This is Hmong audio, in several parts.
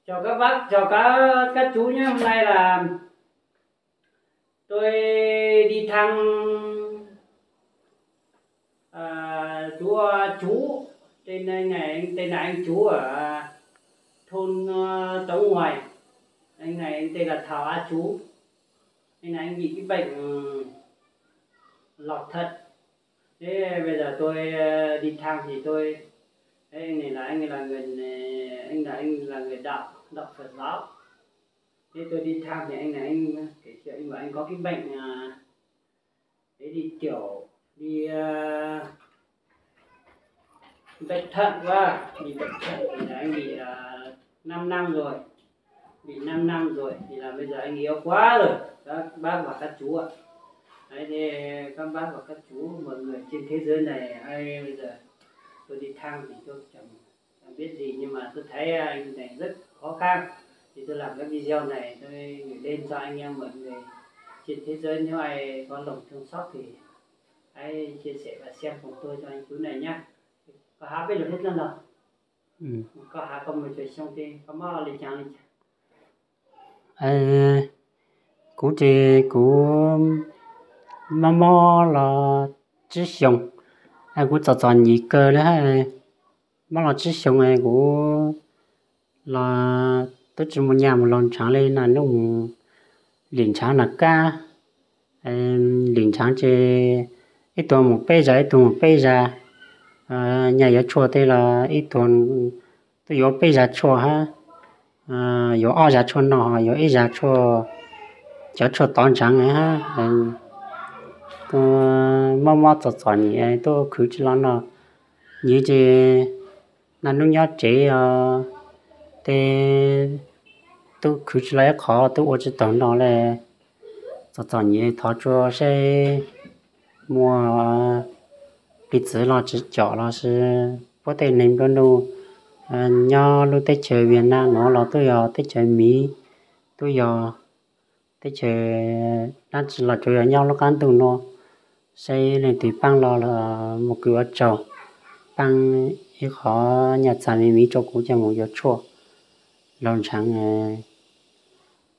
Chào các bác, chào các các chú nhé. Hôm nay là tôi đi thăm, à, chú, chú tên này, này tên là anh Chú ở thôn, ờ, Tống Hoài. Anh này anh tên là Thảo A Chú. Anh này anh bị cái bệnh, ừ, lọc thận. Thế bây giờ tôi, ờ, đi thăm thì tôi, đấy, anh này là anh là người, anh là anh là người đạo, đạo Phật giáo. Thế tôi đi thăm thì anh này anh kể chuyện, anh bảo anh có cái bệnh, à, đấy, đi tiểu đi, ờ, bệnh thận quá, bị bệnh thận thì là anh bị, ờ, 5 năm rồi. Bị 5 năm rồi thì là bây giờ anh yếu quá rồi, các bác và các chú ạ. Đấy, thế các bác và các chú, mọi người trên thế giới này, hay bây giờ tôi đi thăm thì tôi chẳng, chẳng biết gì, nhưng mà tôi thấy anh này rất khó khăn, thì tôi làm cái video này tôi gửi lên cho anh em mọi người trên thế giới, nếu ai có lòng thương xót thì hãy chia sẻ và xem cùng tôi cho anh chú này nhá. Có hả biết được hết lắm rồi. Có hả, có một trời sông thì có mò lên chàng lên chàng. Kuv ces kuv mob mob los tsib xyoos, kuv txom txom nyem kawg li. Mob los tsib xyoos, kuv los twb tsis muaj nyaj mus laus ntshav li. Na nub mus lim ntshav na kab, lim ntshav ces ib tug mus peb zag, ib tug mus peb zag, nyaj yuav tshuaj tej los ib tug tuaj yuav peb zag tshuaj hab, yuav ob zag tshuaj no, yuav ib zag tshuaj, cov tshuaj tov ntshav hab. Mob mob txom txom nyem tuaj khwv tsis los noj. Nyem ces na nub nyob tsev os, tej tub khwv tsis los ib qho, tub ua tsis taus noj li. Txom txom nyem, thov tsuas seb muaj piv txwv los tsis com los sis puab tej neeg nplua nuj nyob lub teb chaws Viaj Nam nuav los tub yog teb chaws Miv, tub yog teb chaws dab tsi los tsuas yog nyob lub qab ntuj nuav, seb leej twg paab los los mus kws ua tsaug, paab ib qho nyaj txag me miv rua kuv coj mus yuav tshuaj laus ntshav.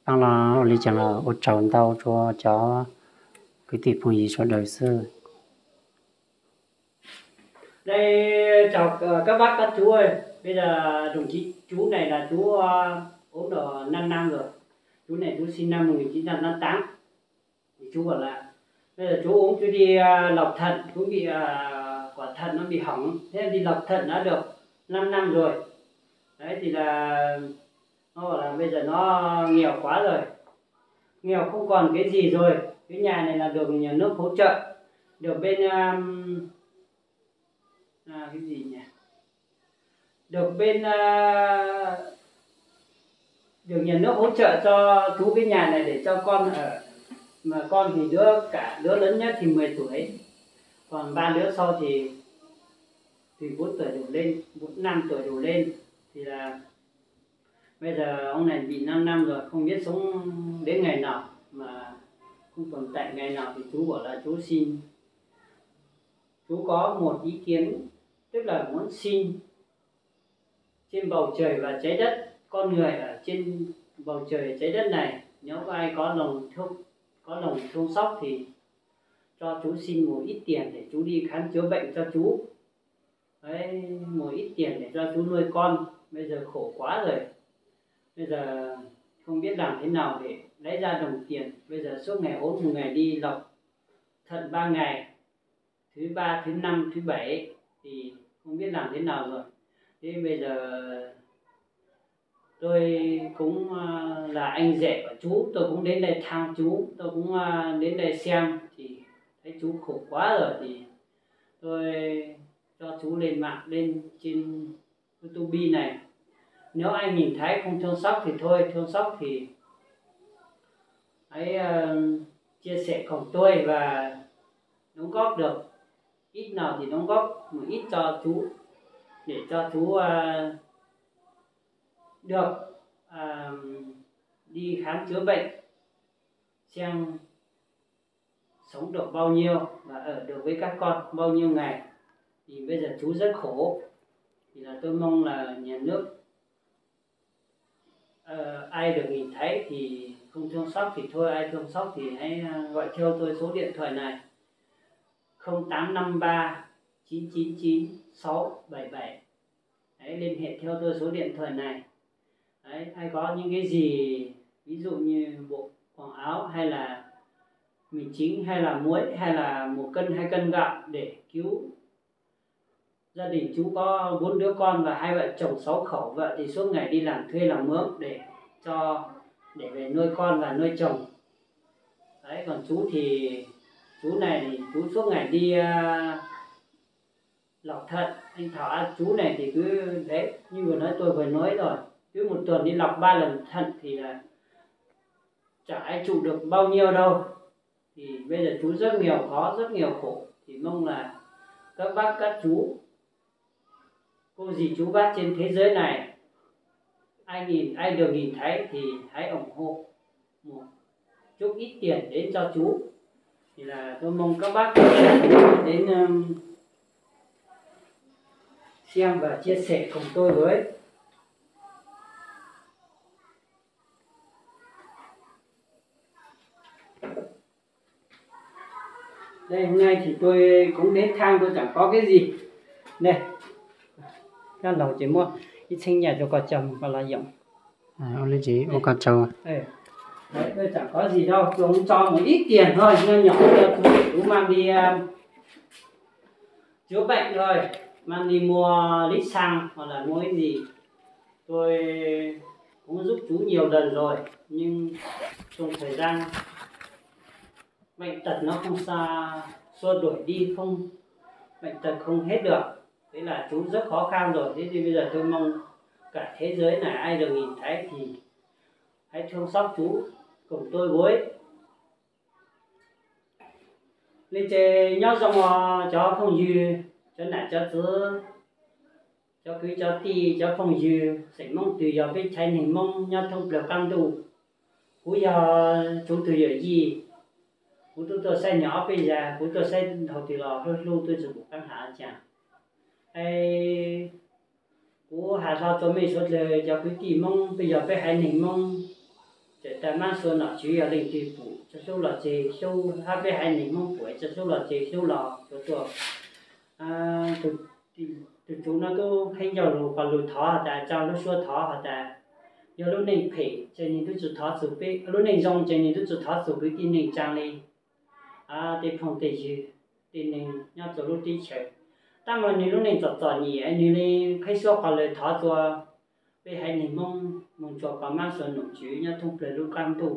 Paab los ua li cas los ua tsaug ntau rua cov kwv tij phooj ywg sawv daws xwb. Đây, chào, ờ, các bác, các chú ơi. Bây giờ đồng chí chú này là chú, ờ, ốm được năm năm rồi. Chú này chú sinh năm một nghìn chín trăm tám mươi tám. Thì chú bảo là bây giờ chú ốm, chú đi, ờ, lọc thận, chú bị, ờ, quả thận nó bị hỏng. Thế đi lọc thận đã được năm năm rồi. Đấy, thì là nó bảo là bây giờ nó nghèo quá rồi. Nghèo không còn cái gì rồi. Cái nhà này là được nhà nước hỗ trợ. Được bên, ừm, à, cái gì nhỉ? Được bên, à, được nhà nước hỗ trợ cho chú cái nhà này để cho con ở. Mà con thì đứa cả, đứa lớn nhất thì mười tuổi. Còn ba đứa sau thì, thì bốn tuổi đổ lên, bốn, năm tuổi đổ lên. Thì là bây giờ ông này bị năm năm rồi, không biết sống đến ngày nào mà không tồn tại ngày nào. Thì chú bảo là chú xin, chú có một ý kiến, tức là muốn xin trên bầu trời và trái đất, con người ở trên bầu trời trái đất này, nếu có ai có lòng thương, có lòng thương xót thì cho chú xin một ít tiền để chú đi khám chữa bệnh cho chú. Đấy, một ít tiền để cho chú nuôi con, bây giờ khổ quá rồi. Bây giờ không biết làm thế nào để lấy ra đồng tiền. Bây giờ suốt ngày ốm một ngày đi lọc thận ba ngày, thứ ba, thứ năm, thứ bảy thì không biết làm thế nào rồi. Thế bây giờ tôi cũng, à, là anh rể của chú, tôi cũng đến đây thăm chú, tôi cũng, à, đến đây xem thì thấy chú khổ quá rồi thì tôi cho chú lên mạng, lên trên YouTube này. Nếu anh nhìn thấy không thương xót thì thôi, thương xót thì hãy, ờ, chia sẻ cùng tôi và đóng góp được ít nào thì đóng góp một ít cho chú, để cho chú, ờ, được, ờ, đi khám chữa bệnh, xem sống được bao nhiêu và ở được với các con bao nhiêu ngày. Thì bây giờ chú rất khổ. Thì là tôi mong là nhà nước ai được nhìn thấy thì không thương xót thì thôi, ai thương xót thì hãy gọi theo tôi số điện thoại này, không tám năm ba chín chín chín sáu bảy bảy. Đấy, liên hệ theo tôi số điện thoại này. Đấy, ai có những cái gì, ví dụ như bộ quần áo hay là mì chính hay là muối hay là một cân hai cân gạo để cứu. Gia đình chú có bốn đứa con và hai vợ chồng sáu khẩu, vợ thì suốt ngày đi làm thuê làm mướn để cho, để về nuôi con và nuôi chồng. Đấy, còn chú thì, chú này thì chú suốt ngày đi à, lọc thận. Anh Thảo, à, chú này thì cứ đấy, như vừa nói tôi vừa nói rồi, cứ một tuần đi lọc ba lần thận thì là chả ai trụ được bao nhiêu đâu. Thì bây giờ chú rất nghèo khó, rất nghèo khổ. Thì mong là các bác, các chú, cô dì, chú bác trên thế giới này, ai nhìn, ai được nhìn thấy thì hãy ủng hộ một chút ít tiền đến cho chú. Thì là tôi mong các bác đến, um, xem và chia sẻ cùng tôi với. Đây, hôm nay thì tôi cũng đến thăm, tôi chẳng có cái gì. Đây, các đồng chí mua ít sinh nhật cho con chồng và là Dũng. À, ôn lên chị, ôn con cháu. Đấy, tôi chẳng có gì đâu, tôi cũng cho một ít tiền thôi, nho nhỏ cho chú, chú mang đi à, chữa bệnh thôi, mang đi mua lít xăng hoặc là mua cái gì. Tôi cũng giúp chú nhiều lần rồi, nhưng trong thời gian bệnh tật nó không xa, xua đuổi đi không, bệnh tật không hết được. Thế là chú rất khó khăn rồi. Thế thì bây giờ tôi mong cả thế giới này ai được nhìn thấy thì hãy thương xót chú cùng tôi với. Li ces nyob zoo os cov phooj ywg, cov nam cov txwv, cov kwv cov tij, cov phooj ywg xeem Hmoob twg yog peb chaiv neeg Hmoob nyob thoob plaws qab ntuj. Kuv yog Tsuv tus yawm yij, kuv twb tuaj saib nyob ob peb zag, kuv tuaj saib dhau twg los hlub hlub twb tsis pum qab has cas. Es kuv has hlo rua mej suav dlawg cov kwv tij Hmoob, peb yog peb haiv neeg Hmoob, txawm tag mab sua nom tswv yog leej twg pum tsis hlub los tseg hlub, hab peb haiv neeg Hmoob pum tsis hlub los tseg hlub los tsuav tuaj. Tus Tsuv no tub heev ncaug lug qhov lug thov has tas, tsaa lub suab thov has tas, yog lub neej phem ces nwg tub tsi thov txug peb, lub neej zoo ces nwg tub tsi thov txug kwv tij neej tsaa li. Tej phooj tej ywg, tej neeg nyob rua lub teb chaws, tab mas nwg lub neej txom txom nyem, nwg le qheb suab qhov lawg thov rua peb haiv neeg Hmoob moog tsua kov mab sua nom tswv nyob thoob plawg lub qab ntuj.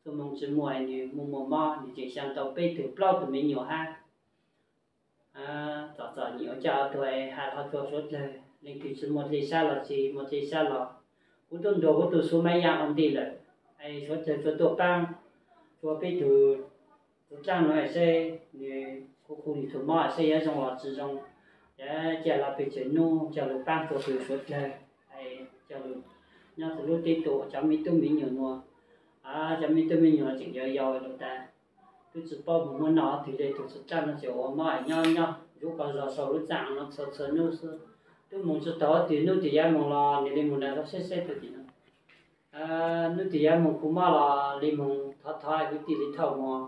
Txuj moog tsi muaj, nwg muaj muaj mob, nwg tseem xyaa tau peb tug plaub tug me nyuam hab. Txom txom nyem ua caag ua tuag, has hlo rua suav dlawg, leej twg tsi muaj dlej sab los tsi muaj dlej sab los, kuv tub ntuas kuv tug xuv mab yaaj ua ntej lawm, es suav dlawg tsuav tuaj paab, tsuav peb tug tug dlaab nuav saib, nwg khu khu nwg tug mob saib yuav zoo los tsi zoo, yuav ca los pes tsawg nub ca lug paab rua peb suav dlawg, ca lug nyob rua lub teb tug cov me tub me nyuam nuav. Cov me tub me nyuam tseem yau yau lug tas, tub tsi paub moog muab noj twg le, tug tug dlaab nuav tseem ua mob nyob nyob zuv qhov zog sau lub txaaj nuav txhua txhua nub xwb. Tub moog tsi taug twg, nub twg yav moog los nwg le moog nrug saib saib tug tim nuav. Nub twg yav moog khu mob los le moog thov thov kwv tij le thauj moog.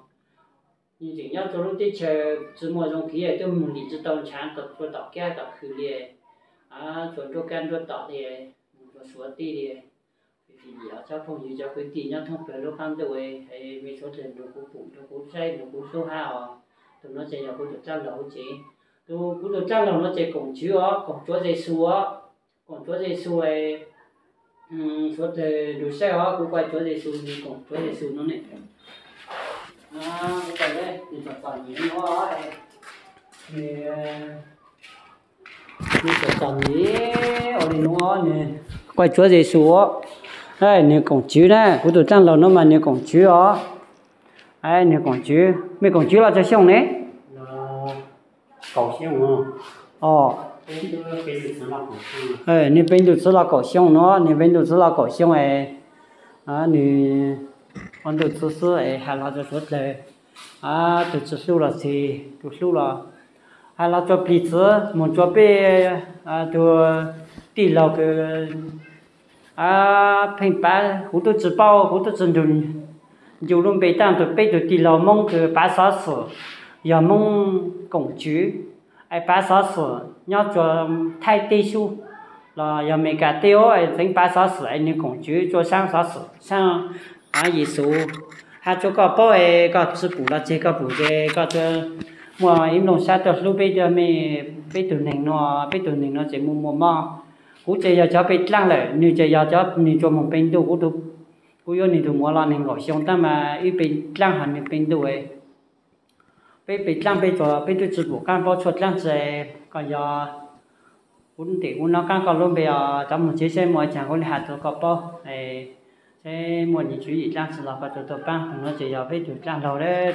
Nwg tseem nyob rua lub teb chaws tsi muaj zoo kev, tub moog lim tsi tau nrhav rua tom kab tom khw le, tsuas nruab kab nruab tom le, moog rua suav teb le. Vim li cov phooj ywg cov kwv tij nyob thoob plawg lub qaab ntuj, mej suav dlawg nrug kuv pum nrug kuv saib nrug kuv hlub hab os. Tug nuav ces yog kuv tug dlaab laug huv tsev. Tug kuv tug dlaab laug nuav ces koom tswv os, koom tsuav Ze Xus os, koom tsuav Ze Xus. Suav dlawg nrug saib os, kuv kuaj tsuav Ze Xus, nwg koom tsuav Ze Xus nuav ne. Nwg txom txom nyem ua le nuav, kuaj tsuav Ze Xus, nwg koom tswv na, kuv tug dlaab laug nuav mas nwg koom tswv os. Nwg koom tswv, mej koom tswv los tsawg xyoo ne? Nwg peb ntuj txwv los kaum xyoo nuav, nwg peb ntuj txwv los kaum xyoo es, nwg ua ntuj txwv xwb es has los rua suav dlawg, tug tsi hlub los txhig, tug hlub los has los rua plig txwv moog rua peb tug tij laug kws pheej pav, kuv twb tsis paub, kuv twb tsis nrug ncu lub npe, tab tus peb tug tij laug Hmoob kws pav xov xwm yog Hmoob koom tswv, es pav xov xwm nyob tsua Thaib teb xwb los yog Meskas teb, es txeev pav xov xwm es nws koom tswv tsua saab xov xwm saab Yexus. Has tsua koj paub es koj tsis pum los tseg, koj pum ces koj tsuas muaj ib nplooj sab tuaj hlub peb, peb tug neeg no, peb tug neeg no ces muaj muaj mob. Kuv ces yog cov peb dlaab lawm, nws ces yog cov, nws tsuas moog pe ntuj, kuv yuav nws tug muam los neeg nkaum xyoo tab mas wb peb dlaab hov nws pe ntuj. Peb peb dlaab peb tsuas, peb twb tsis pum qaab paub tshuaj dlaab tsi. Koj yog, kuv ntes kuv nov qaab koj lub npe os, cov moog tsev saib muaj caag kuv le has rua koj paub, saib muaj nyiaj tswv yim dlaab tsi los koj tsuas tuaj paab. Tug nuav ces yog peb tug dlaab laug lawm.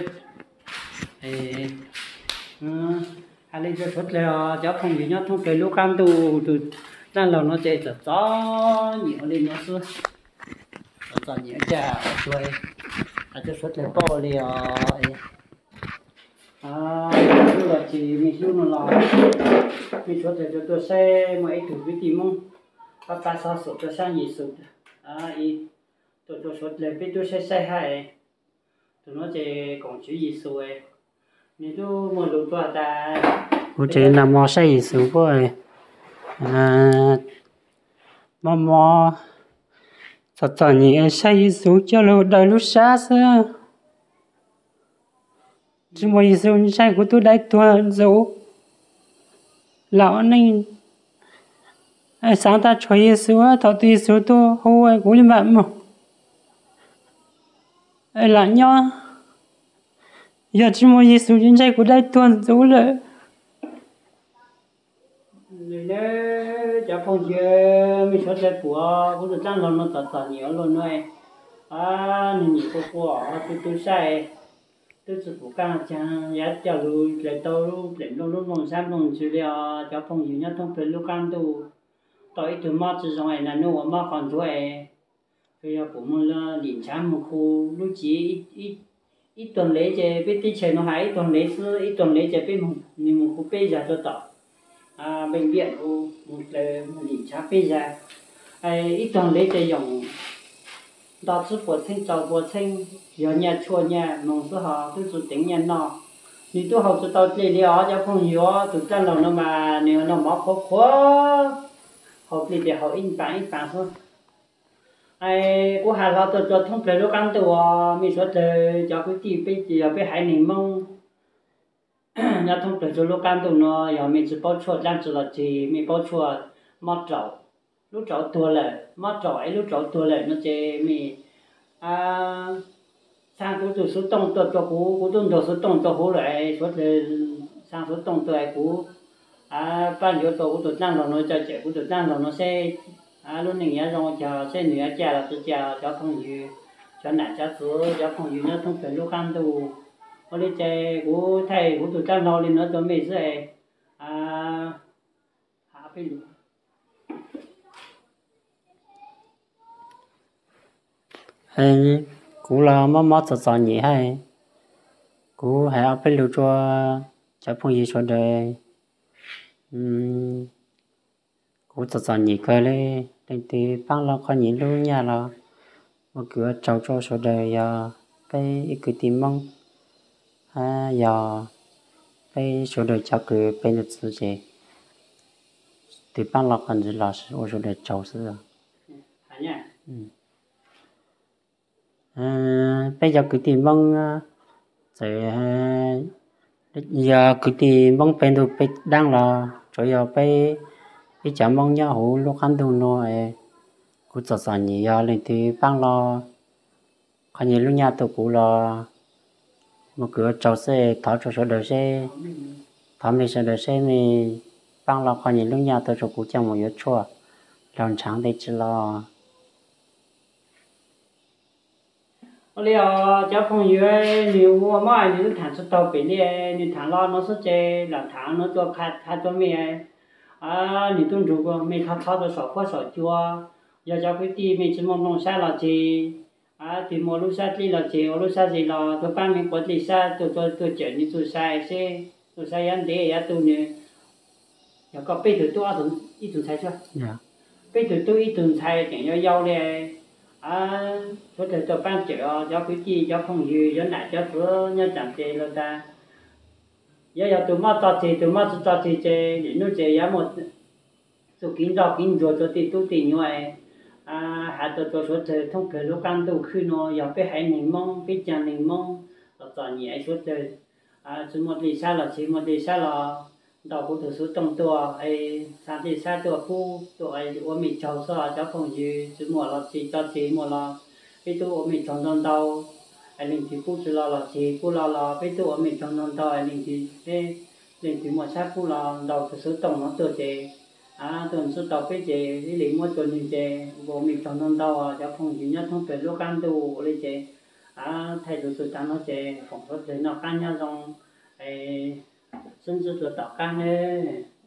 Has le rua suav dlawg os cov phooj ywg nyob thoob plawg lub qaab ntuj, tug dlaab laug nuav ces txom txom nyem ua le nuav xwb. Txom txom nyem ua cas, has rua suav dlawg paub le os. Hlub los tsis, mej hlub no los, mej suav dlawg tuaj saib muaj ib tug kwv tij Moob pab pab xov xwm rua saab Yexus, tuaj rua suav dlawg peb tub saib saib hab. Tug nuav ces koom tswv Yexus, nwg tub muaj lug tuaj tas, kuv tsev nag mo saib Yexus puab, mob mob, txom txom nyem saib Yexus coj lug daws lub sab xwb. Tsis muaj Yexus ntshai kuv tub dai tuag ntxuv lawm ua neej. Xaav tag tshuav Yexus, thaum twg Yexus tuaj hu kuv le maam moog lam nyob. Yog tsis muaj Yexus ces ntshai kuv dai tuag ntxuv lawm. Cov phooj ywg, mej suav dlawg pum kuv tug dlaab laug nuav txom txom nyem ua luaj nuav, nwg nyem quas quas, tub tub saib, tub tsi pum qaab caag, yaav coj lug dlaws tau lub plem nplooj lub nplooj sab nplooj ntsws le os. Cov phooj ywg nyob thoob plawg lub qaab ntuj, tau ib tug mob tsi zoo es naj nub ua mob qhov ntsuag es, tsuas yog pum moog lim ntshav moog khu lub civ ib tuag ntev ces peb teb chaws nuav has ib tuag ntev xwb, ib tuag ntev ces peb moog, nwg moog khu peb zag rua tom npee npiaj u, moog dlaws moog lim ntshav peb zag. Ib tuag ntev ces yoom nto tsib puas txheeb rau puas txheeb, yog nyaj tshuaj nyaj moog xwb ho tub tsi teev nyaj noj. Nwg tub haus tsi tau dlej le os cov phooj ywg. Tug dlaab laug nuav mas nwg noj mov qhuav qhuav, haus dlej ces haus ib paas ib paas xwb. Kuv has hlo tuaj rua thoob plawg lub qaab ntuj os, mej suav dlawg cov kwv tij, peb yog peb haiv neeg Moob nyob thoob plawg rua lub qaab ntuj nuav, yog mej tsi paub tshuaj dlaab tsi los tseg, mej paub tshuaj mob raum, lub raum tuag lawm, mob raum es lub raum tuag lawm no ces mej xaa kuv tug xuv tooj tuaj rua kuv, kuv tub nrug xuv tooj rua huv lawm, suav dlawg xaa xuv tooj tuaj es kuv pab ncuav rua kuv tug dlaab laug nuav, coj cawm kuv tug dlaab laug nuav seb lub neej yuav zoo ua caag, seb nwg yuav caj los tsi caj. Cov phooj ywg, cov nam cov txwv, cov phooj ywg nyob thoob plawg lub qaab ntuj, ua le ces kuv thaij kuv tug dlaab laug le nuav rua mej xwb. Kuv los mob mob txom txom nyem hab, kuv has ob peb lug rua cov phooj ywg sawv daws. Kuv txom txom nyem kawg le, leej twg paab lug qhov nyem lub nyaj los ua kws ua tsaug rua sawv daws, yog peb ib kwv tij Moob hab yog peb sawv daws cov kws peb nug txwv ces twg paab lug qhov ntawd los ua sawv daws tsaug xwb. Peb cov kwv tij Moob, txawm yog kwv tij Moob peb ntug peb daab los tsuav yog peb ib cov Moob nyob huv lub qaab ntuj nuav, kuv txom txom nyem, yog leej twg paab lug qhov nyem lub nyaj rua kuv los ua kws ua tsaug xwb. Thov rua sawv daws seb, thov mej sawv daws seb mej paab lug qhov nyem lub nyaj rua kuv coj moog yuav tshuaj laug ntshaav dlej tsi los. Ua le os cov phooj ywg, nwg ua mob nwg tub thaam tsi taug pem le, nwg thaam los nuav xwb ces lam thaam nuav rua qha rua mej. Nwg tub nrug mej thov thov rua saum huab saum cua, yog cov kwv tij mej tsi muaj nplooj sab los tseg, twg muaj lub sab dleb los tseg, ua lub sab ze los tuaj paab mej quav dlej sab, tuaj cawm nwg txuj sa seb txuj sa yuav ntev yuav tu nwg. Yog koj peb tug tub, ib tug ntxhais xwb. Peb tug tub ib tug ntxhais tseem yau yau li. Suav dlawg tuaj paab cawm os cov kwv tij cov phooj ywg, yuav nam cov txwv nyob tsaam ces lawm tas. Yuav yog tug mob txo txig, tug mob tsi txo txig ces nim nub ces yuav muaj txuj kev nroj kev ntsuag rua tej tub tej nyuam. Has rua rua suav dlawg thoob plawg lub qaab ntuj khwb nuav, yog peb haiv neeg Moob, peb caag neeg Moob los txom nyem, suav dlawg tsi muaj dlej sab los tsi muaj dlej sab los ntaus kuv tug xuv tooj tuaj, xa dlej sab tuaj pub, tuaj ua mej tsaug xwb cov phooj ywg. Tsi muaj los tsi txo txig, muaj los peb tub ua mej tsaug ntau ntau. Leej twg pub tsi los los tsi pub los los peb tub ua mej tsaug ntau ntau. Leej twg, leej twg muaj sab pub los ntaus tug xuv tooj nuav tuaj ces tuaj ntsib tau peb ces ib leeg muab rua nwg ces ua mej tsaug ntau ntau cov phooj ywg nyob thoob plawg lub qaab ntuj. Ua li ces thaij lug txug taav nuav ces foom suav dlawg noj qaab nyob zoo, sib ntsib rua tom qaab nawb.